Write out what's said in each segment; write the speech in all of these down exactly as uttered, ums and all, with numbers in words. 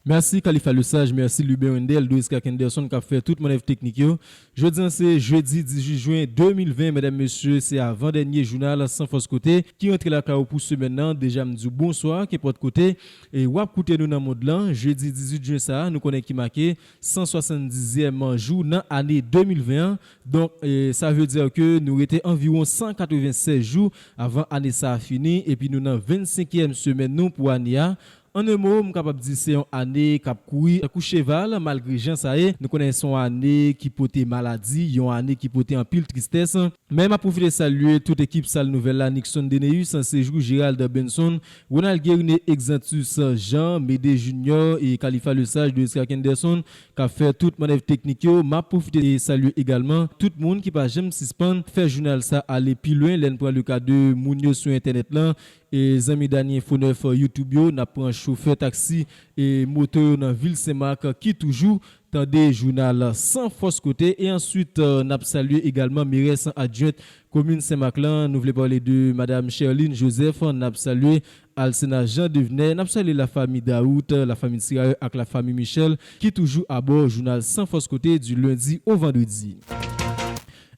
Mèsi Khalifa Lesage, mèsi Lubin Wendell, Doris Clark Henderson k ap fè tout mannèv teknik yo. Jodi a se jedi dizuit jen de mil ven, medam, mesye, se avan dènye jounal San Fòs Kote ki rantre lakay ou pou semèn nan. Deja m di w bonswa, kenpòt kote e w ap koute nou nan mond lan. Jedi dizuit jen sa a, nou konnen ki make san swasanndizyèm jou nan ane de mil ven an. Donk, e, sa vle di ke nou rete anviwon san katrevennsèz jou avan ane sa a fini, epi nou nan vennsenkyèm semèn nou pou ane a. An en mo, m kapab di se yon ane k ap kouri tankou cheval, malgre jan sa ye. Nou konnen se yon ane ki pote maladi, yon ane ki pote anpil tristès. Men m ap pwofite salye tout ekip Sal Nouvèl la, Nixon Deneus, Sejou Gérald Benson, Ronald Guerinet, Exantus Jean, Médée Junior e Khalifa Lesage, Doris Clark Henderson, k ap fè tout mannèv teknik yo. M ap pwofite salye egalman tout moun ki pa janm sispann fè jounal sa ale pi lwen. Lè n pran le ka de moun yo sou entènèt lan, e zanmi Dany Info nèf YouTube yo, n ap pran chofè taksi e moto yo nan vil Senmak ki toujou tande jounal San Fòs Kote. E answit, e, n ap salye egalman merès adjwent komin Senmak lan. Nou vle pale de madam Sherline Joseph. N ap salye Alcena Jean Devenay. N ap salye lafanmi Daout, lafanmi Tirayè ak lafanmi Michel ki toujou abò jounal San Fòs Kote di lendi o vandredi.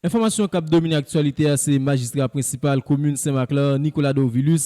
Enfòmasyon k ap domine aktyalite a, se majistra prensipal komin Senmak lan, Nicolas Dorvilus,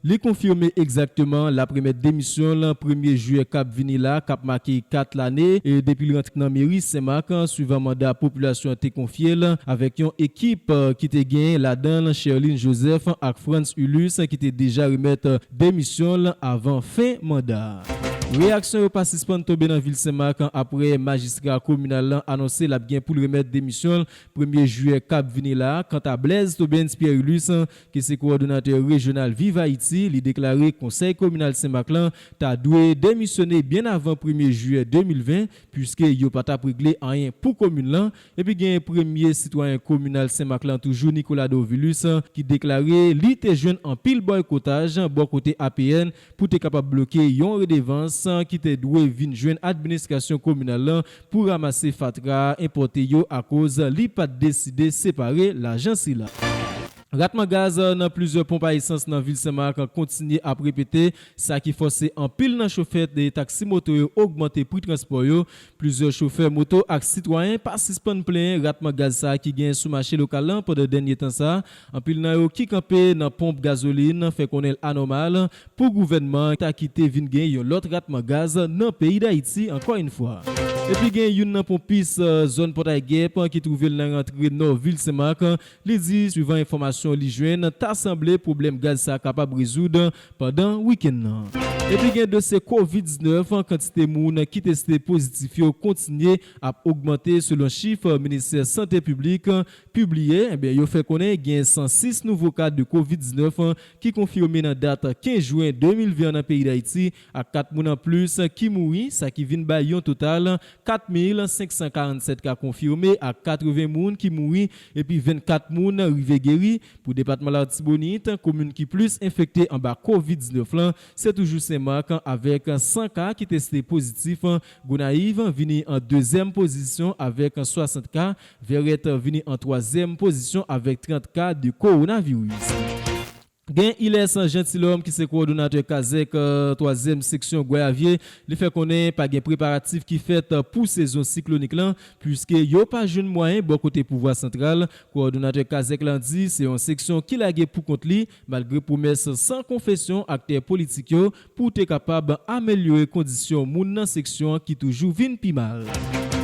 li konfime egzakteman l ap remèt demisyon l premye jiyè k ap vini la, k ap make kat lane, e depi l rantre nan meri Senmak, swivan manda popilasyon an te konfye l, avèk yon ekip, e, ki te gen ladan l Sherline Joseph ak Frantz Ulysse, ki te deja remèt, e, demisyon l avan fen manda a. Reyaksyon yo pa sispann tonbe nan vil Senmak apre majistra kominal lan anonse l ap gen pou l remèt demisyon l premye jiyè k ap vini la. Kanta Blaise Tobens Pierre Ulysse, ki se kowòdonatè rejyonal Viv Ayiti, li deklare konsèy kominal Senmak lan ta dwe demisyone byen avan premye jiyè de mil ven, piske yo pa t ap regle anyen pou komin lan. Epi gen premye sitwayen kominal Senmak lan toujou, Nicolas Dorvilus, ki deklare li te jwenn anpil bòykotaj bò kote A P N pou te kapab bloke yon redevans ki te dwe vin jwenn administrasyon kominal lan pou ranmase fatra enpòte yo, akoz li pa t deside separe lajan sila. Ratman gaz nan plizyè ponp a esans nan vil Senmak kontinye ap repete, sa ki fòse anpil nan chofè de taksi moto yo ogmante pri transpò yo. Plizyè chofè moto ak sitwayen pa sispann plenyen ratman gaz sa a ki genyen sou mache lokal lan pandan dènye tan sa a. Anpil nan yo ki kanpe nan ponp gazolin fè konnen l anòmal pou gouvènman ta kite vin gen yon lòt ratman gaz nan peyi Dayiti, ankò yon fwa. Epi gen youn nan ponpis, e, zòn Pòtay Gèp, e, ki twouve l nan rantre nò vil Senmak, e, li di, swivan enfòmasyon li jwenn, ta sanble pwoblèm gaz sa a kapab rezoud pandan wikenn nan. Epi gen dosye kovid diznèf, e, kantite moun ki teste pozitif yo kontinye ap ogmante selon chif, e, ministè sante piblik, e, pibliye. Ebyen, yo fè konnen gen san sis nouvo ka de kovid diznèf, e, ki konfime nan dat kenz jen de mil ven an nan peyi Dayiti, ak kat moun anplis ki mouri, sa ki vin bay yon total kat mil senk san karannsèt ka konfime ak katreven moun ki mouri, epi vennkat moun rive geri. Pou depatman Latibonit, komin ki plis enfekte anba kovid diznèf lan, se toujou Senmak, avèk san ka ki teste pozitif. Gonayiv vini an dezyèm pozisyon avèk swasant ka. Vèrèt vini an twazyèm pozisyon avèk trant ka de kowonaviris. Gen Ilès Gentilhomme ki se kowòdonatè kazèk, e, twazyèm seksyon Gwayavye. Li fè konnen pa gen preparatif ki fèt, e, pou sezon siklonik lan, piske yo pa jwenn mwayen bò kote pouvwa santral. Kowòdonatè kazèk lan di se yon seksyon ki lage pou kont li, malgre pwomès san konfesyon aktè politik yo pou te kapab amelyore kondisyon moun nan seksyon an ki toujou vin pi mal.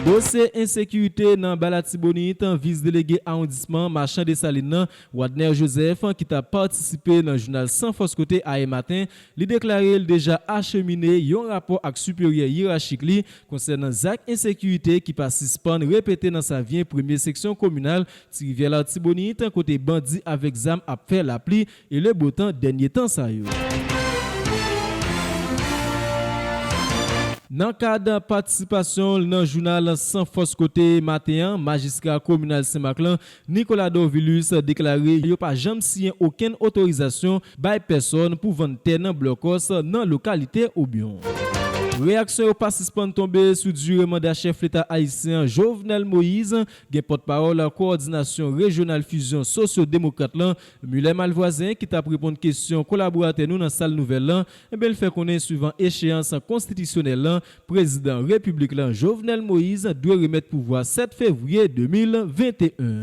Dosye ensekirite nan Ba Latibonit, vis delege awondisman Machan Desalin nan, Wadner Joseph, ki t ap patisipe nan jounal San Fòs Kote ayè maten, li deklare l deja achemine yon rapò ak siperyè yerachik li konsènan zak ensekirite ki pa sispann repete nan Savyen, premye seksyon kominal Ti Rivyè Latibonit, kote bandi avèk zam ap fè lapli e lebotan dènye tan sa yo. Nan kad patisipasyon l nan jounal San Fòs Kote maten an, majistra kominal Senmak lan, Nicolas Dorvilus, deklare yo pa janm siyen okenn otorizasyon bay pèsòn pou vann tè nan blòkòs nan lokalite Obyon. Reyaksyon yo pa sispann tonbe sou dire manda chèf leta ayisyen an, Jovenel Moïse. Gen pòtpawòl kowòdinasyon rejyonal Fizyon Sosyo-Demokrat lan, Muller Malvoisin, ki t ap reponn kesyon kolaboratè nou nan sal nouvèl lan, ebyen, l fè konnen swivan echeyans konstitisyonèl lan, prezidan repiblik lan, Jovenel Moïse, dwe remèt pouvwa sèt fevriye de mil venteyen.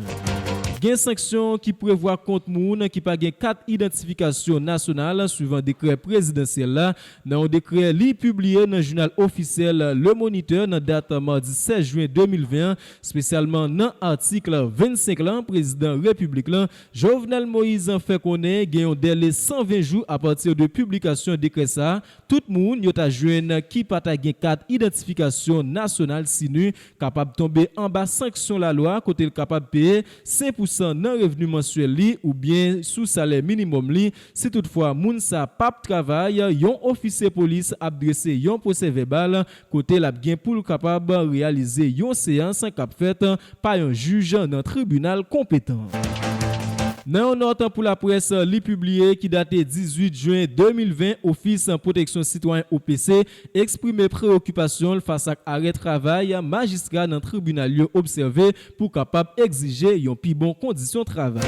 Gen sanksyon ki prevwa kont moun ki pa gen kat idantifikasyon nasyonal, swivan dekrè prezidansyèl la. Nan yon dekrè li pibliye nan jounal ofisyèl Le Moniteur nan dat madi sèz jen de mil ven an, espesyalman nan atik vennsenk lan, prezidan repiblik lan, Jovenel Moïse, fè konnen gen yon dèle san ven jou apati de piblikasyon dekrè sa a, tout moun yo ta jwenn ki pa ta gen kat idantifikasyon nasyonal, sini, kapab tonbe anba sanksyon lalwa, kote l kapab peye senk pousan nan revni mansyèl li oubyen sou salè minimòm li. Si toutfwa moun sa p ap travay, yon ofisye polis ap drese yon pwosè vèbal, kote l ap gen pou l kapab reyalize yon seyans k ap fèt pa yon jij nan tribinal konpetan. Nan yon nòt pou laprès li pibliye ki date dizuit jen de mil ven, Ofis Pwoteksyon Sitwayen, O P C, eksprime preyokipasyon l fas ak arè travay majistra nan tribinal yo obsève pou kapab egzije yon pi bon kondisyon travay.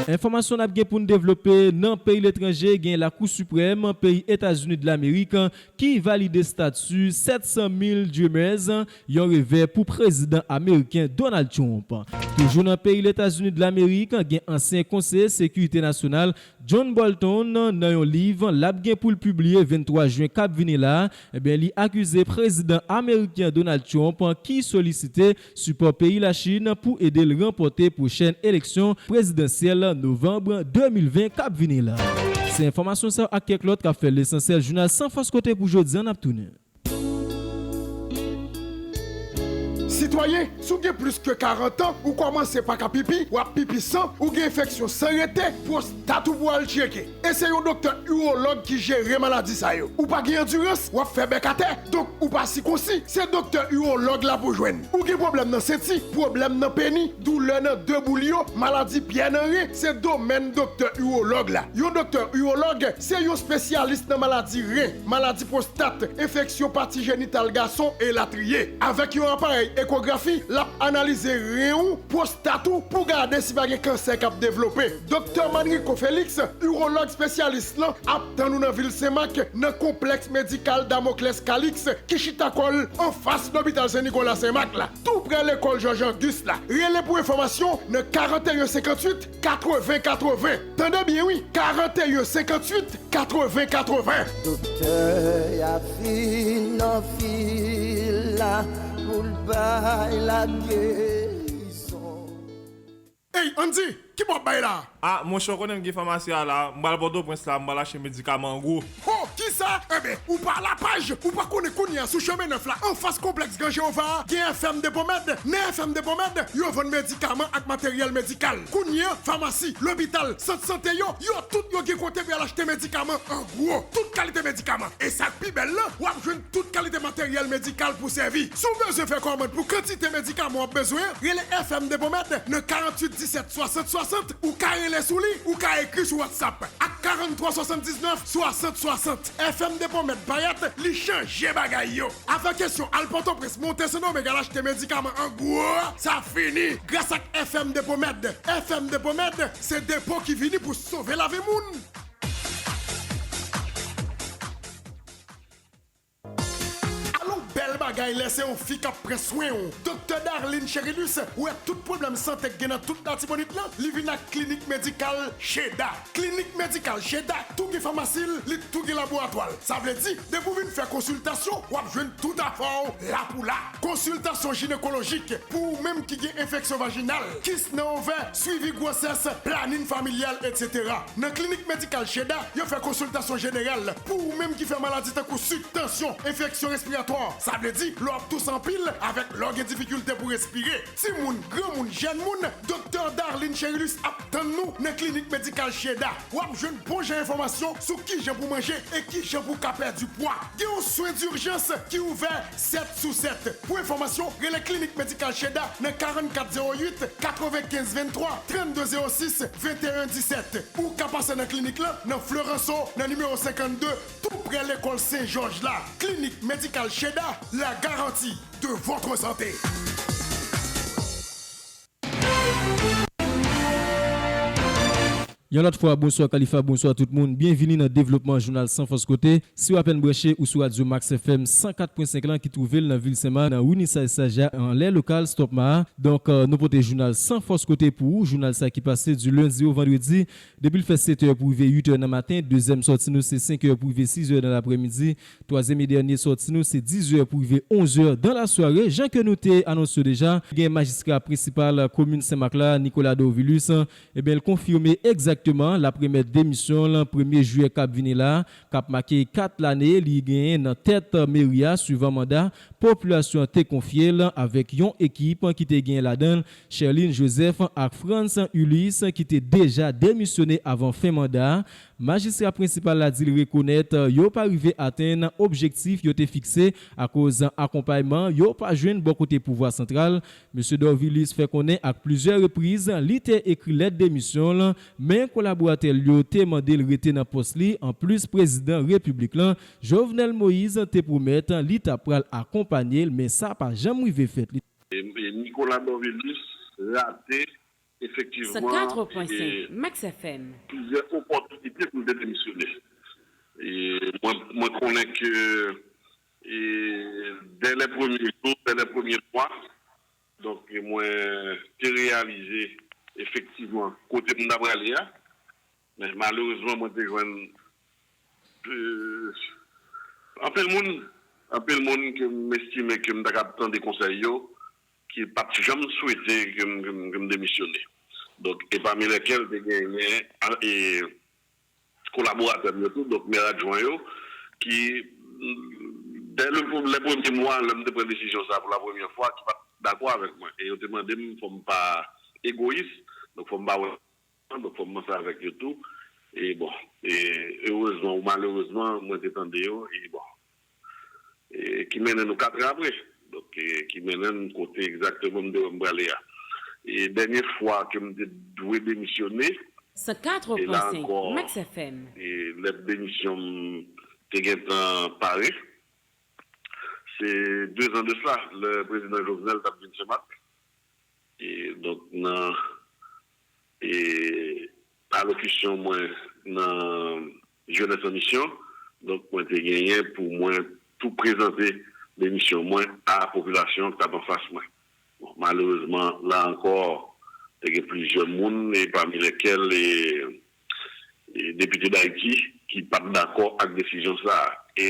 Enfòmasyon n ap gen pou n devlope nan peyi letranje, gen Lakou Siprèm peyi Etazini de Lamerik ki valide stati sèt san mil Dreamers, yon revè pou prezidan ameriken Donald Trump. Toujou nan peyi Letazini de Lamerik, gen ansyen konseye sekirite nasyonal John Bolton nan yon liv l ap gen pou l pibliye venntwa jen k ap vini la a, ebyen, li akize prezidan ameriken Donald Trump ki solisite sipò peyi Lachin pou ede l ranpòte pwochèn eleksyon prezidansyèl novanm de mil ven k ap vini la. Se enfòmasyon sa yo ak kèk lòt k ap fè Lesansyèl Jounal san fòs kote pou jodi a, n ap tounen. Sitwayen, si w gen plis ke karant an, ou kòmanse pa ka pipi, w ap pipi san, ou gen enfeksyon san rete, pwostat ou pral tcheke. E se yon doktè iwològ ki jere maladi sa yo. Ou pa gen andirans, w ap fè bèk atè, donk ou pa sikonsi, se doktè iwològ la pou w jwenn. Ou gen pwoblèm nan senti, pwoblèm nan peni, doulè nan de boul yo, maladi pyè nan ren, se domèn doktè iwològ la. Yon doktè iwològ se yon espesyalis nan maladi ren, maladi pwostat, enfeksyon pati jenital gason, elatriye. Avèk yon aparèy ekografi, l ap analize ren ou, pwostat ou, pou gade si pa gen kansè k ap devlope. Doktè Manrico Félix, iwològ espesyalis lan, ap tann ou nan vil Senmak, nan konplèks medikal Damoclès Calix, ki chita kò l anfas lopital Sen Nikola Senmak la, tou prè lekòl Jòj Ogis la. Rele pou enfòmasyon nan karanteyen senkanntuit katreven katreven. Tande byen wi, karanteyen senkanntuit katreven katreven. Doktè a vin nan vil la pou l bay la gerizon. Ey, Andy, ki bò w ap bay la? Ah, monchè, w konnen m gen famasi a la, m pral Pòtoprens la, m pral achte medikaman an gwo. Ho, kisa? Enben, ou pa lapaj, ou pa konnen kounye a sou Chemen Nèf la, anfas konplèks Gran Jewova a, gen F M de Pwomèd. Nan F M de Pwomèd, yo vann medikaman ak materyèl medikal. Kounye a, famasi, lopital, sant sante yo, yo tout yo gen kote pou y al achte medikaman an gwo. Tout kalite medikaman. E sa k pi bèl lan, w ap jwenn tout kalite materyèl medikal pou sèvi. Si w bezwen fè kòmann pou kantite medikaman w ap bezwen an, rele F M de Pwomèd nan karanntuit disèt swasant swasant, ou ka rele sou li, ou ka ekri sou WhatsApp ak karanntrwa swasanndiznèf swasant swasant. F M de Pwomèd parèt, li chanje bagay yo. Afè kesyon al Pòtoprens, monte Sendomeng al achte medikaman an gwo, sa fini. Gras ak F M de Pwomèd. F M de Pwomèd, se depo ki vini pou sove lavi moun. Alon bèl bagay lè se yon fi k ap pran swen w. Doktè Darline Cherilus wè tout pwoblèm sante k gen nan tout Latibonit lan, li vin ak klinik medikal Cheda. Klinik medikal Cheda tou gen famasi l, li tou gen laboratwa l. Sa vle di, depi w vin fè konsiltasyon, w ap jwenn tout afè w la pou la. Konsiltasyon jinekolojik, pou ou menm ki gen enfeksyon vajinal, kis nan ovè, swivi gwosès, planin familyal, etsetera. Nan klinik medikal Cheda, yo fè konsiltasyon jeneral pou ou menm ki fè maladi tankou sik, tansyon, enfeksyon respiratwa. Sa vle di, lè w ap touse anpil, avèk lè w gen difikilte pou respire. Timoun, granmoun, jèn moun, doktè Darline Cherilus ap Tann nou nan Klinik Medikal Cheda. W ap jwenn bon jan enfòmasyon sou kijan pou manje e kijan pou ka pèdi pwa. Gen yon swen dijans ki ouvè sèt sou sèt. Pou enfòmasyon, rele Klinik Medikal Cheda nan karannkat zewo uit, katrevenkenz venntwa, trannde zewo sis, venteyen disèt. Ou ka pase nan klinik lan nan Florenso, nan nimewo senkannde, tou prè lekòl Sen Jòj la. Klinik Medikal Cheda, la garantie de votre santé. Yon lòt fwa, bonswa Khalifa, bonswa tout moun. Byenvini nan devlopman jounal San Fòs Kote. Si w apèn branche, ou sou radyo Max F M san kat pwen senk lan ki twouve l nan vil Senmak, nan Winnie Saissaja, anlè lokal Stop Ma. Donk, euh, nou pote jounal San Fòs Kote pou ou. Jounal sa ki pase di lendi o vandredi, depi l fè sèt è pou rive uit è nan maten. Dezyèm sòti nou se senk è pou rive sis è nan laprèmidi. Twazyèm e dènye sòti nou se diz è pou rive onz è dan la sware. Jan ke nou te anonse yo deja, gen majistra prensipal komin Senmak la, Nicolas Dorvilus, ebyen, l konfime egzakteman l ap remèt demisyon l premye jiyè k ap vini la, k ap make kat lane li genyen nan tèt meri a, swivan manda popilasyon an te konfye l avèk yon ekip ki te gen ladan l Sherline Joseph ak Frantz Ulysse ki te deja demisyone avan fen manda a. Majistra prensipal la di l rekonèt yo pa rive atenn objektif yo te fikse akoz akonpayman yo pa jwenn bò kote pouvwa santral. Mesye Dorvilus fè konnen ak plizyè repriz li te ekri lèt demisyon l, men kolaboratè l yo te mande l rete nan pòs li. Anplis, prezidan repiblik lan, Jovenel Moïse, te pwomèt li ta pral akonpanye l, men sa pa janm rive fèt. Li E, e Nicolas Dorvilus rate efektivman Max F M. Plizyè opòtinite pou l te demisyone. E mwen, mwen konnen ke e, dè lè premye jou, dè lè premye mwa, donk mwen te reyalize efektivman kote m ta prale a. Men malerezman, mwen te jwenn, euh, anpil moun, anpil moun ke m estime ke m ta kab tande konsèy yo, ki pa t janm swete ke m, ke m, ke m demisyone. Donk, e pami lèkèl te genyen, a, e, kolaboratè m yo tou, donk mè adjwen yo, ki, dè le, lè premye mwa, lè m te pran desizyon sa pou la premyè fwa, ki pa t dakò avèk mwen. E yo te mande m, fò m pa egoyis, donk fò m pa wè Donk, fò m panse avèk yo tou. E bon, e erezman ou malerezman, mwen te tande yo, e bon. E ki mennen nou kat an apre. Donk, e ki mennen m kote egzakteman m te wè m prale a. E dènye fwa ke m te dwe demisyone, e la ankò, e lèt demisyon m te gentan pare. Se de zan de sa, lè prezidan Jovenel t ap vin Senmak. E, donk, nan, e, alokisyon mwen nan Jeunesse en Mission, donk, mwen te genyen pou mwen tou prezante demisyon mwen a popilasyon k t ap anfas mwen. Bon, malerezman, la ankò, te gen plizyè moun, e pami lèkèl, e, e depite Dayiti ki pa t dakò ak desizyon sa a. E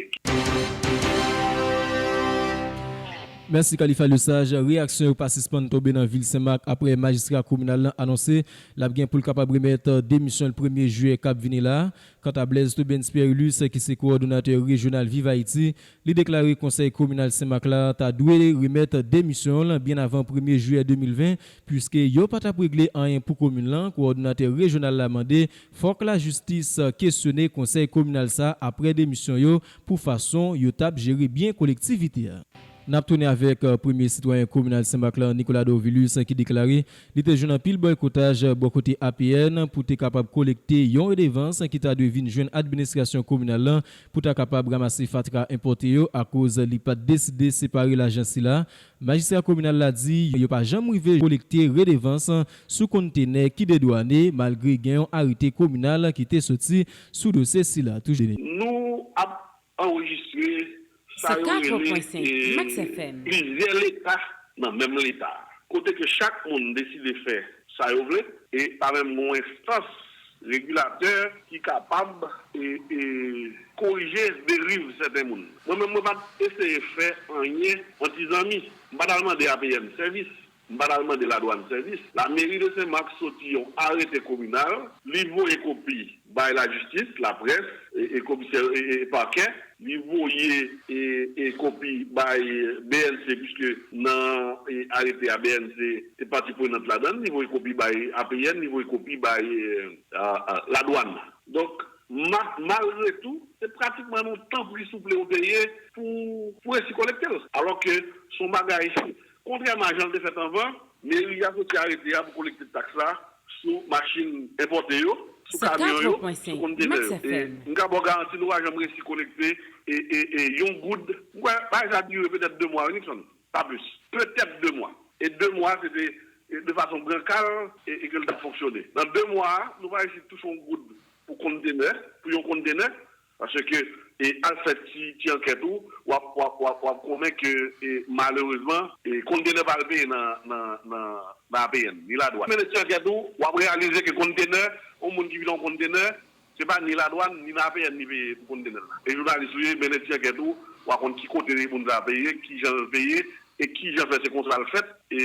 Mèsi Khalifa Lesage. Reyaksyon yo pa sispann tonbe nan vil Senmak apre majistra kominal lan anonse l ap gen pou l kapab remèt demisyon l premye jiyè k ap vini la a. Kanta Blaise Tobens Pierrelus, ki se kowòdonatè rejyonal Viv Ayiti, li deklare konsèy kominal Senmak la ta dwe remèt demisyon l byen avan premye jiyè de mil ven, piske yo pa t ap regle anyen pou komin lan. Kowòdonatè rejyonal la mande fòk lajistis kesyone konsèy kominal sa apre demisyon yo pou fason yo t ap jere byen kolektivite a. N ap tounen avèk, euh, premye sitwayen kominal Senmak lan, Nicolas Dorvilus, ki deklare li te jwenn anpil bòykotaj, euh, bò kote A P N pou te kapab kolekte yon redevans ki ta dwe vin jwenn administrasyon kominal lan pou ta kapab ranmase fatra enpòte yo akoz li pa t deside separe lajan sila. Majistra kominal la di yo pa janm rive kolekte redevans sou kontenè ki dedwane malgre gen yon arete kominal ki te soti sou dosye sila. Toujou. Nou ap anrejistre sa yo rele, e, plizyè leta nan menm leta. Kote ke chak moun deside fè sa yo vle, e pa menm yon enstans regilatè ki kapab, e, e, korije deriv sèten moun. Mwen menm, mwen pa t eseye fè anyen an ti zanmi. M pa t al mande A P N sèvis. M pa t al mande ladwàn sèvis. Lameri de Senmak soti yon arete kominal, li voye kopi bay lajistis, laprès, e, e komisè, e, e pakè. li voye e, e kopi bay B N C, piske nan e, arete a B N C te pati prenant ladan l, li voye kopi bay A P N, li voye kopi bay e, a, a, ladwàn. Donk, ma, malgre tou, se pratikman yon tanpri souple ou te ye pou, pou resi kolekte l. Alò ke se yon bagay, kontrèman a jan l te fèt anvan, meri a soti arete a pou kolekte taks la sou machin enpòte yo, sou kamyon yo, sou kontenè yo. E m ka ba w garanti nou pa janm resi kolekte e, e, e yon goud. M kwè bagay sa dire petèt de mwa, wi, Nixon, pa plis. Petèt de mwa. E de mwa, se te e de fason brankal e, e ke l t ap fonksyone. Nan de mwa a, nou pa resi touche yon goud pou kontenè, pou yon kontenè, paske e al fè ti, ti ankèt ou, w ap, w ap, w ap, w ap konnen ke e malerezman, e kontenè pa al peye nan, nan, nan, nan A P N, ni ladwàn. Mennen ti ankèt ou, w ap reyalize ke kontenè, yon moun ki vin yon kontenè, se pa ni ladwàn, ni nan A P N li peye pou kontenè l la. E jounalis ou ye, mennen ti ankèt ou, w a konn ki kote moun sa a peye, ki jan l peye, e ki jan fè se konsa l fèt, e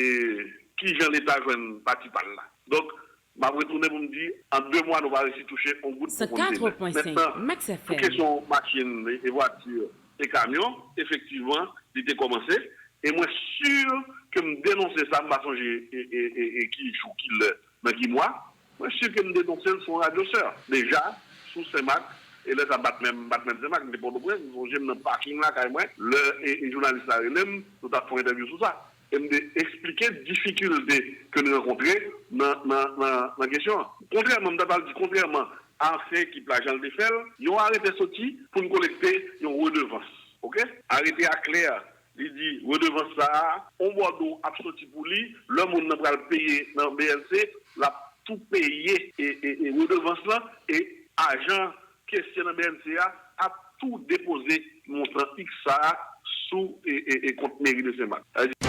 ki jan Leta jwenn pati pa l la. Donk, m ap retounen pou m di, an de mwa, nou pa resi touche yon goud pou kontenè. Mentnan, pou kesyon machin, e, e vwati, e kamyon, efektivman, li te kòmanse. E mwen si ke m denonse sa, m pa sonje e, e, e, e ki jou, ki lè, nan ki mwa. Mwen si ke m denonse l sou yon radyo sè. Deja, sou Senmak, e lè sa Batmenm, Batmenm Senmak, m te Pòtoprens, m sonje m nan paking lakay mwen, lè e, e jounalis la rele m, nou t ap fè yon entèvyou sou sa. E m te eksplike difikilte ke n rankontre nan, nan, nan, nan kesyon an. Kontrèman, m ta pral di, kontrèman a ansyen ekip la, jan l te fè l, yon arete soti pou n kolekte yon redevans. Oke? Arete a klè, li di redevans sa a, yon bòdwo ap soti pou li, lè moun nan pral peye nan B N C, l ap tou peye e, e, e redevans lan, e ajan kesyon nan B N C a ap tou depoze montan X sa a sou e, e, e kont meri de Senmak. Sa vle di,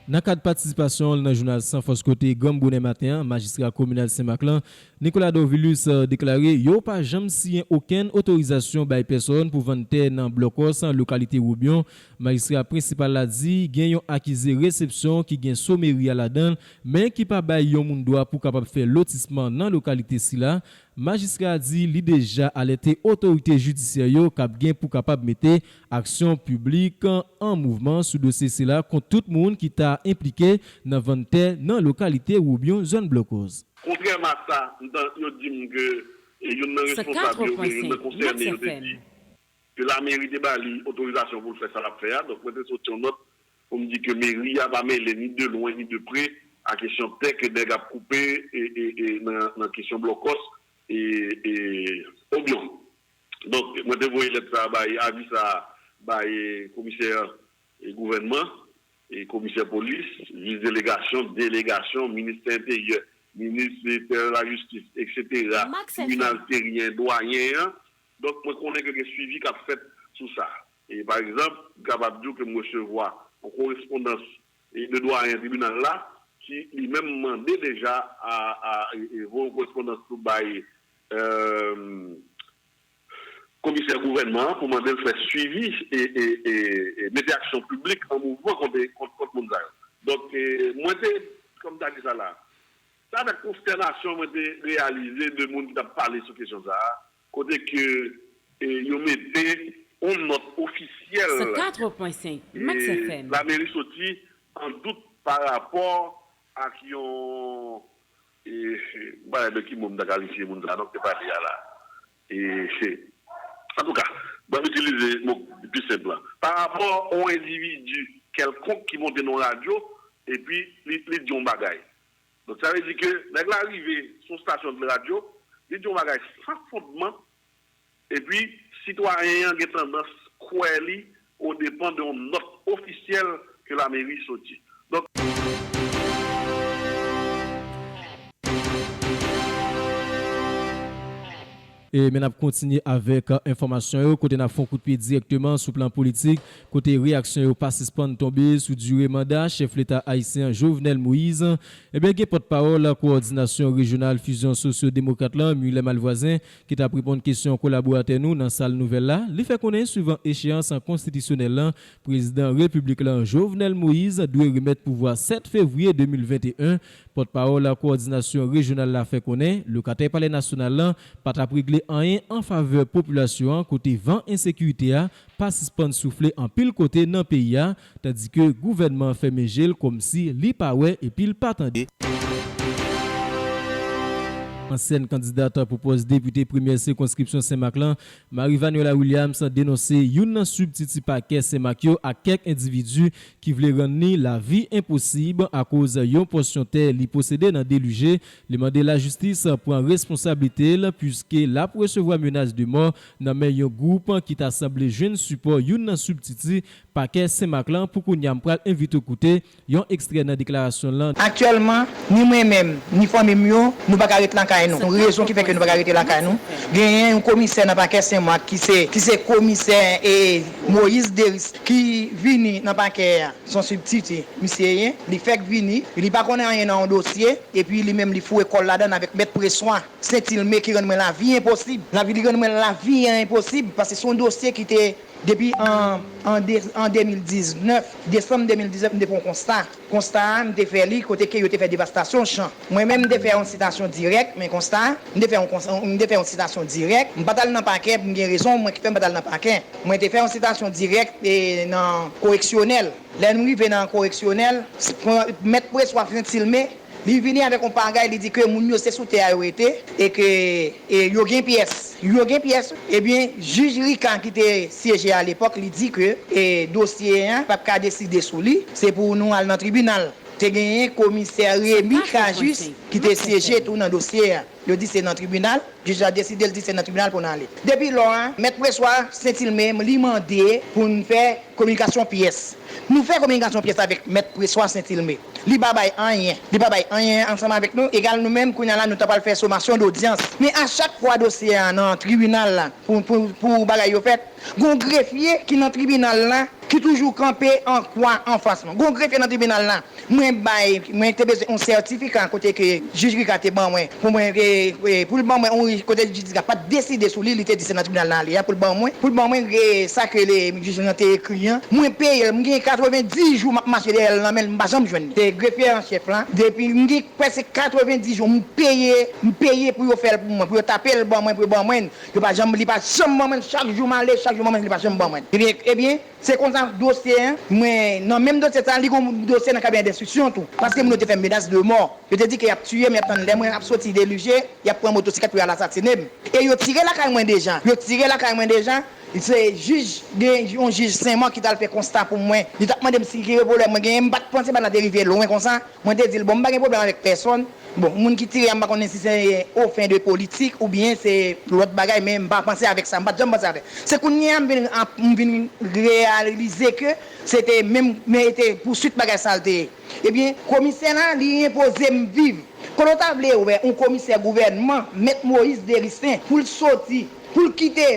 Nan kad patisipasyon l nan jounal San Fòs kote granm bonè maten an, majistra kominal Senmak lan, Nicolas Dorvilus, deklare yo pa janm siyen okenn otorizasyon bay pèsòn pou vann tè nan Blòkòs, lokalite Woubyon. Majistra prensipal la di gen yon akize resepsyon ki gen so meri a ladan l, men ki pa bay yon moun dwa pou kapab fè lotisman nan lokalite sila. Majistra a di li deja alète otorite jidisyè yo k ap gen pou kapab mete aksyon piblik an mouvman sou dosye sila kont tout moun ki ta enplike nan vann tè nan lokalite Woubyon, zòn Blòkòs. Kontrèman a sa yo di m ke youn nan responsab yo oubyen youn nan konsène yo te di ke lameri te ba li otorizasyon pou l fè sa l ap fè a, donk mwen te sot yon nòt pou m di ke meri a pa mele ni de lwen ni de pre a kesyon tè ke nèg ap koupe e, e, e nan, nan kesyon Blòkòs e, e Woubyon. Donk, mwen te voye lèt sa a bay, avi sa a bay komisè e gouvènman, e komisè polis, jij delegasyon, delegasyon, ministè enteryè, minis lajistis, eksetera, tribinal teryen, dwayen an. Donk, mwen konnen ke gen swivi k ap fèt sou sa. E pa egzanp, m kapab di w ke m resevwa yon korespondans de dwayen tribinal la, ki li menm mande deja a, a, e, e voye yon korespondans pou bay, e, komisè gouvènman an pou mande l fè swivi e, e, e, e mete aksyon piblik an mouvman kont, kont, kont moun sa yo. Donk, e, mwen te, kòm ta di sa la, se avèk konstènasyon mwen te reyalize de moun ki t ap pale sou kesyon sa a, kote ke e, yo mete yon nòt ofisyèl e, lameri soti an dout pa rapò ak yon, e, m pa wè de ki mo m ta kalifye moun sa a, donk, te pale a la. E, antouka, ban m itilize mo pi senp lan. Pa rapò a yon endividi kèlkonk ki monte nan yon radyo, epi li, li di yon bagay. Donk, sa vle di ke nèg la rive sou yon stasyon de radyo, li di yon bagay san fondman, epi sitwayen an gen tandans kwè li odepan de yon nòt ofisyèl ke lameri soti. Donk. E men n ap kontinye avèk enfòmasyon yo, kote n ap fè yon kout pye dirèkteman sou plan politik, kote reyaksyon yo pa sispann tonbe sou dire manda chèf leta ayisyen an Jovenel Moïse. Ebyen, gen pòtpawòl kowòdinasyon rejyonal Fizyon Sosyo Demokrat lan, Muller Malvoisin, ki t ap reponn kesyon kolaboratè nou nan sal nouvèl la. Li fè konnen, swivan echeyans konstitisyonèl lan, prezidan repiblik lan, Jovenel Moïse, dwe remèt pouvwa sèt fevriye de mil venteyen. Pòtpawòl kowòdinasyon rejyonal la fè konnen lokatè Palè Nasyonal la pa t ap regle anyen an favè popilasyon an, kote van ensekirite a pa sispann soufle anpil kote nan peyi a, tandike gouvènman an fèmen je l kòmsi li pa wè epi l pa tande. Ansyèn kandidat pou pòs depite premyè sikonskripsyon Senmak lan, Marie Vanuela Williams, denonse youn nan sibtiti pakè Senmak yo ak kèk endividi ki vle rann li lavi enposib akoz yon pòsyon tè li posede nan Delije. Li mande lajistis pran responsablite l, piske l ap resevwa menas de mò nan men yon gwoup ki ta sanble jwenn sipò youn nan sibtiti pakè Senmak lan. Pou kounye a, m pral envite w koute yon ekstrè nan deklarasyon l lan. Aktyèlman, ni mwen menm, ni fanmi m yo, nou pa ka ret lakay nou. Rezon ki fè ke nou pa ka rete lakay nou, genyen yon komisè nan pakè Senmak ki se, ki se komisè, e, Moïse Deris, ki vini nan pakè a. Se yon sibtiti misye ye. Li fèk vini, li pa konnen anyen nan yon dosye, epi li menm li foure kò l ladan l avèk Mèt Preswa Sentilme ki rann mwen lavi enposib. Lavi, li rann mwen lavi a enposib, paske se yon dosye ki te depi an, an de, an de mil diznèf, desanm de mil diznèf, m te fè yon konsta. Konsta a, m te fè li kote ke yo te fè devastasyon chan. Mwen menm, m te fè yon sitasyon dirèk, men konsta a, m te fè yon konsta, m te fè yon sitasyon dirèk. M pa t al nan pakè, m gen rezon mwen ki fè m pa t al nan pakè. Mwen te fè yon sitasyon dirèk, e, nan koreksyonèl. Lè nou rive nan koreksyonèl, s-, pran, Mèt Preswa Sentilme, li vini avèk yon bagay, li di ke moun yo se sou tè a yo rete, e ke, e, yo gen pyès. Yo gen pyès. Ebyen, jij Rika ki te syeje alepòk, li di ke, e, dosye a p ap ka deside sou li, se pou nou al nan tribinal. Te genyen komisè Remy Cajuste ki te syeje tou nan dosye a. Yo di se nan tribinal, jij la deside l di se nan tribinal pou n ale. Depi lò a, Mèt Preswa Sentilme, li mande pou n fè kominikasyon pyès. Nou fè kominikasyon pyès avèk Mèt Preswa Sentilme. Li pa bay anyen. Li pa bay anyen ansanm avèk nou. Egal nou menm, kounye a la, nou ta pral fè somasyon dodyans. Men a chak fwa dosye a nan tribinal la, pou, pou, pou bagay yo fèt, gon grefye ki nan tribinal la, ki toujou kanpe an kwa anfas mwen. Gon grefye nan tribinal la, mwen bay, mwen te bezwen yon sètifika kote ke jij Rika te ban mwen, pou mwen, e, e, pou l ban mwen yon, kote jij Rika pa t deside sou li, li te di se nan tribinal la li a, pou l ban mwen, pou l ban mwen, e, sa ke le jij lan te ekri an. Mwen peye l, m gen katrevenndis jou m ap mache dèyè l nan men l, m pa janm jwenn li. Se grefye an chèf la, depi m gen prèske katrevenndis jou, m peye, m peye pou yo fè l pou mwen, pou yo tape l ban mwen, pou yo ban mwen. Yo pa janm, li pa janm ban mwen, chak jou m ale, chak jou m ban mwen, li pa janm ban mwen. Ebyen, ebyen, se konsa dosye an, mwen, nan menm dosye sa, li gon dosye nan kabinè denstriksyon tou. Paske moun yo te fè m menas de mò. Yo te di ke y ap tiye m, y ap tann lè mwen ap soti Delije, y ap pran motosiklèt pou y al asasine m. E yo tire lakay mwen deja. Yo tire lakay mwen deja. Se jij, gen yon jij Senmak ki t al fè konsta pou mwen. Li t ap mande m si ki pwoblèm mwen genyen. M pa t panse bagay la te rive lwen konsa. Mwen te di l, bon, m pa gen pwoblèm avèk pèsòn. Bon, moun ki tire a, m pa konnen si se o fen de politik oubyen se lòt bagay, men m pa panse avèk sa, m pa t janm panse avèk. Se kounye a m vin ap, m vin reyalize ke se te menm, men e te pouswit bagay sa l te ye. Ebyen, komisè la, li enpoze m viv. Kote w ta vle wè yon komisè gouvènman, Mèt Moïse Deristin, pou l soti, pou l kite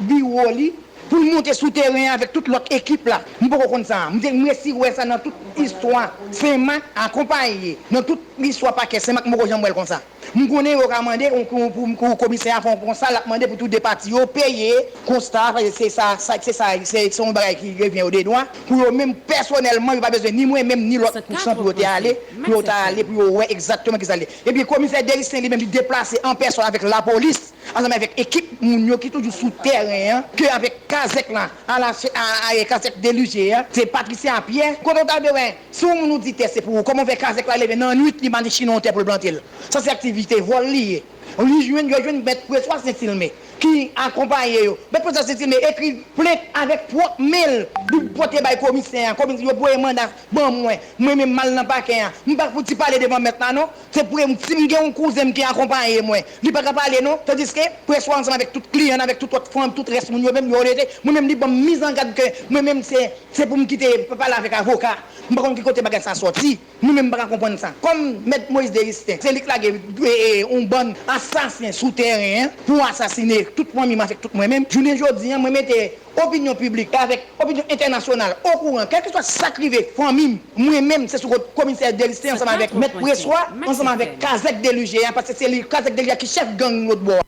biwo li, pou l monte sou teren an avèk tout lòt ekip la. M poko konn sa. M te, m resi wè sa nan tout istwa Senmak akonpaye, nan tout istwa pakè Senmak, m poko janm wè l konsa. M konnen yo ka mande yon kou pou, pou komisè a fè yon konsta, l ap mande pou tou de pati yo peye konsta a, se sa, sa, se sa, se, se yon bagay ki revyen yo de dwa, pou yo menm pèsonèlman, yo pa bezwen ni mwen menm, ni lòt pou san pou yo te ale, pou yo ta ale, pou yo wè egzakteman kisa l ye. Epi komisè Deristin li menm, li deplase an pèsòn avèk lapolis, ansanm avèk ekip moun yo ki toujou sou teren an, ke avèk kazèk la, a la, a, a, kazèk Delije a, se Patricia Pierre. Kote w ta vle wè, si yon moun ou di tè se pou ou, kòman w fè kazèk la leve nan nwit, li pa ni chine yon tè pou l plante l? Sa se aktivite vòl li ye. Li jwenn, yo jwenn Mèt Preswa Sentilme ki akonpaye yo. Mèt Preswa Sentilme ekri plent avèk pwòp men l, li pote bay komisè a. Komisè, yo voye manda ban mwen. Mwen menm m al nan pakè a. M pa fouti pale devan mèt la non. Se pou si m gen yon kouzen m ki akonpaye mwen, li pa ka pale non. Tandiske Preswa ansanm avèk tout kliyan, avèk tout lòt fanm, tout rès moun yo menm, yo rete. Mwen menm, li ban m mizangad ke mwen menm se, se pou m kite pale avèk avoka. M pa konn ki kote bagay sa sòti. Nou menm pa ka konprann sa. Kòm Mèt Moïse Deristin, se li k lage, e, e, yon bann asasen sou teren an pou asasine tout fanmi m avèk tout mwen menm. Jounen jodi a, mwen mete opinyon piblik avèk opinyon entènasyonal okouran, kèlkeswa sa k rive fanmi m, mwen menm, se sou kont komisè Deristin ansanm avèk Mèt Preswa, ansanm avèk kazèk Delije a, paske se li, kazèk Delije a ki chèf gang lòt bò a.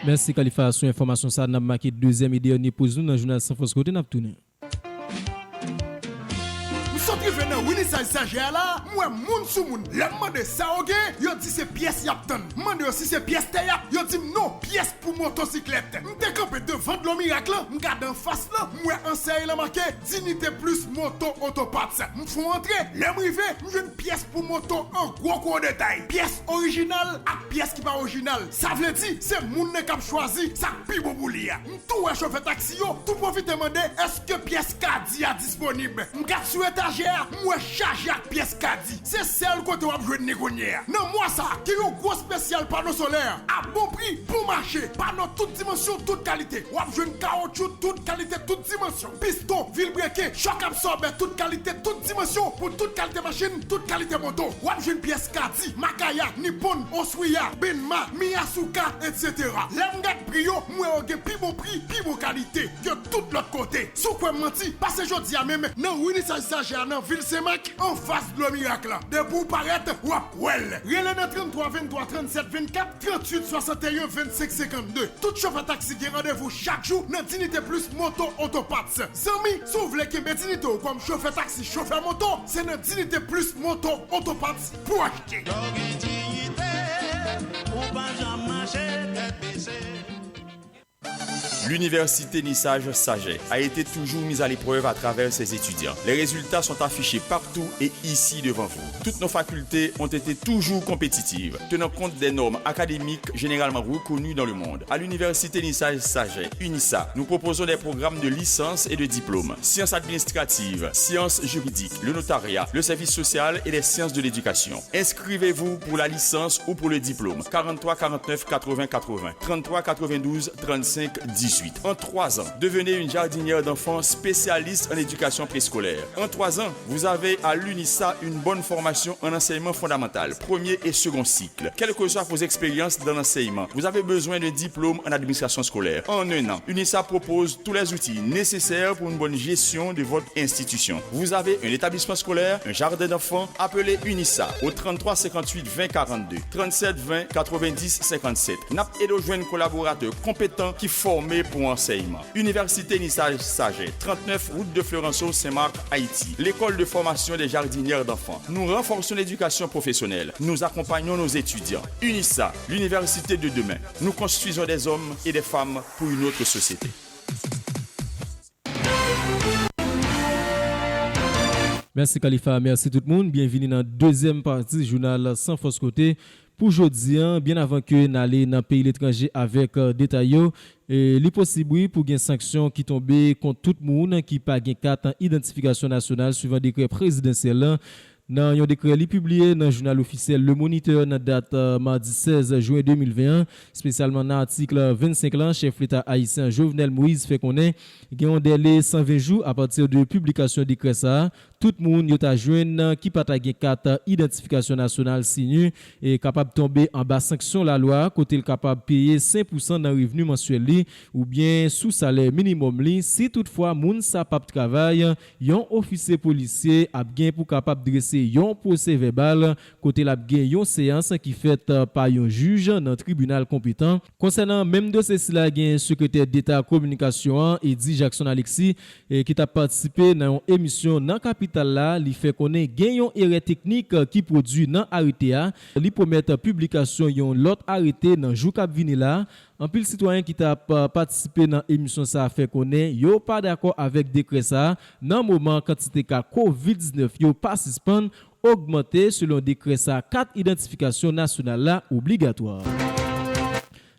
Mèsi Khalifa, sou enfòmasyon sa a, n ap make dezyèm e dènye poz nou nan jounal San Fòs, kote n ap tounen. M sot rive Nan Winissage Sajè a la, m wè moun sou moun. Lè m mande sa yo gen, yo di se pyès y ap tann. M mande yo si se pyès tè y ap, yo di m non, pyès pou motosiklèt. M te kanpe devan Dlo Mirak lan, m gade anfas lan, m wè ansèy lan make Dignité Plus Moto Auto Parts. M fon antre, lè m rive, m jwenn pyès pou moto an gwo gwo detay. Pyès orijinal ak pyès ki pa orijinal. Sa vle di, se moun nan k ap chwazi sa k pi bon pou li a. M tou wè chofè taksi yo tou pwofite mande èske pyès kadi a disponib. M gad sou etajè a, m wè chaje ak pyès kadi. Se sèl kote w ap jwenn li kounye a. Nan mwa sa a, gen yon gwo espesyal pano solè a bon pri, bon mache. Pano tout dimansyon, tout kalite. W ap jwenn kawotchou tout kalite, tout dimansyon. Piston, vilbreke, chòk absòbè tout kalite, tout dimansyon pou tout kalite machin, tout kalite moto. W ap jwenn pyès kadi, Makaya, Nippon, Oswiya, Benma, Miyasuka, etsetera. Lè m gad pri yo, m wè yo gen pi bon pri, pi bon kalite ke tout lòt kote. Si w kwè m manti, pase jodi a menm nan Winissage Sajè a nan vil Senmak, anfas Dlo Mirak la. Depi w parèt, w ap wè l. Rele nan tranntwa venntwa trannsèt vennkat, trantuit swasanteyen vennsenk senkannde. Tout chofè taksi gen randevou chak jou nan Dignité Plus Moto Auto Parts. Zanmi, si w vle kenbe diyite w kòm chofè taksi, chofè moto, se nan Dignité Plus Moto Auto Parts pou w achte. Lè w gen diyite, ou pa janm mache tèt bese. L'université Nisage Sagesse a été toujours mise à l'épreuve à travers ses étudiants. Les résultats sont affichés partout et ici devant vous. Toutes nos facultés ont été toujours compétitives, tenant compte des normes académiques généralement reconnues dans le monde. À l'université Nisage Sagesse, UNISA, nous proposons des programmes de licence et de diplôme, sciences administratives, sciences juridiques, le notariat, le service social et les sciences de l'éducation. Inscrivez-vous pour la licence ou pour le diplôme. Quarante-trois quarante-neuf quatre-vingts quatre-vingts, trente-trois quatre-vingt-douze trente-cinq dix-huit. En trois ans, devenez une jardinière d'enfants spécialiste en éducation préscolaire. En trois ans, vous avez à l'UNISA une bonne formation en enseignement fondamental, premier et second cycle. Quelles que soient vos expériences dans l'enseignement, vous avez besoin d'un diplôme en administration scolaire. En un an, UNISA propose tous les outils nécessaires pour une bonne gestion de votre institution. Vous avez un établissement scolaire, un jardin d'enfants, appelez UNISA au trente-trois cinquante-huit vingt quarante-deux, trente-sept vingt quatre-vingt-dix cinquante-sept. N ap ede w jwenn kolaboratè konpetan ki fòme pou ansèyman. Université UNISA Sagesse, trente-neuf route de Florenceau, Saint-Marc, Haïti. L'école de formation des jardinières d'enfants. Nous renforçons l'éducation professionnelle. Nous accompagnons nos étudiants. UNISA, l'université de demain. Nous construisons des hommes et des femmes pour une autre société. Mèsi Khalifa, mèsi tout moun. Byenvini nan dezyèm pati jounal San Fòs Kote. Pou jodi a, byen avan ke n ale nan peyi letranje avèk, eh, detay yo, eh, li posib wi pou gen sanksyon ki tonbe kont tout moun ki pa gen kat idantifikasyon nasyonal swivan dekrè prezidansyèl lan. Nan yon dekrè li pibliye nan jounal ofisyèl Le Moniteur nan dat, eh, madi sèz jen de mil ven an, espesyalman nan atik vennsenk lan, chèf leta ayisyen Jovenel Moïse fè konnen gen yon dèle san ven jou apati de piblikasyon dekrè sa a, tout moun yo ta jwenn ki pa ta gen kat idantifikasyon nasyonal, sini, e kapab tonbe anba sanksyon lalwa, kote l kapab peye senk pousan nan revni mansyèl li oubyen sou salè minimòm li. Si toutfwa moun sa p ap travay, yon ofisye polisye ap gen pou kapab drese yon pwosè vèbal, kote l ap gen yon seyans ki fèt pa yon jij nan tribinal konpetan. Konsènan menm dosye sila, gen sekretè deta kominikasyon an, Eddy Jackson Alexis, e ki t ap patisipe nan yon emisyon nan kapital la, li fè konnen gen yon erè teknik ki pwodui nan arete a. Li pwomèt piblikasyon yon lòt arete nan jou k ap vini la. Anpil sitwayen ki t ap patisipe nan emisyon sa a fè konnen yo pa dakò avèk dekrè sa a nan moman kantite ka kovid diznèf yo pa sispann ogmante, selon dekrè sa a, kat idantifikasyon nasyonal la obligatwa.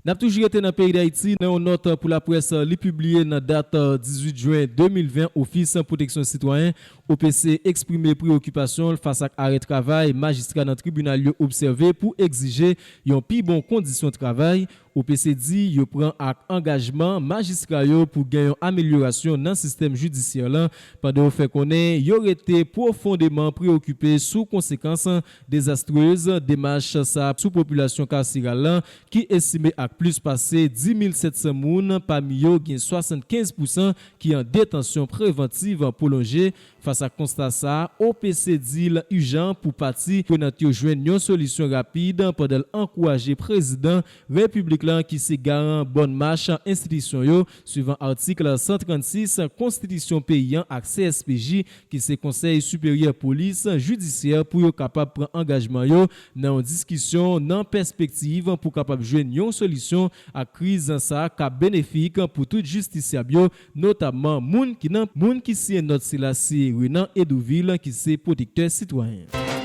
N ap toujou rete nan peyi Dayiti. Nan yon nòt pou laprès li pibliye nan dat dizuit jen de mil ven, Ofis Pwoteksyon Sitwayen, O P C, eksprime preyokipasyon l fas ak arè travay majistra nan tribinal yo obsève pou egzije yon pi bon kondisyon travay. O P C di yo pran ak angajman majistra yo pou gen yon amelyorasyon nan sistèm jidisyè lan, pandan yo fè konnen yo rete pwofondeman preyokipe sou konsekans dezastrez demach sa a sou popilasyon karseral lan, ki estime ak plis pase dis mil sèt san moun, pami yo gen swasannkenz pousan ki an detansyon prevantiv pwolonje. Fas Sa konsta sa, O P C di l ijan pou pati prenant yo jwenn yon solisyon rapid pandan l ankouraje prezidan repiblik la ki se garan bòn mach enstitisyon yo, swivan atik san trannsis konstitisyon peyi an ak C S P J ki se Konsèy Siperyè Polis Jidisyè pou yo kapab pran angajman yo nan yon diskisyon nan pèspektiv pou kapab jwenn yon solisyon ak kriz sa k ap benefik pou tout jistisyab yo, notamman moun ki nan moun ki siyen nòt sila se Renan Edouvil ki se pwotektè sitwayen.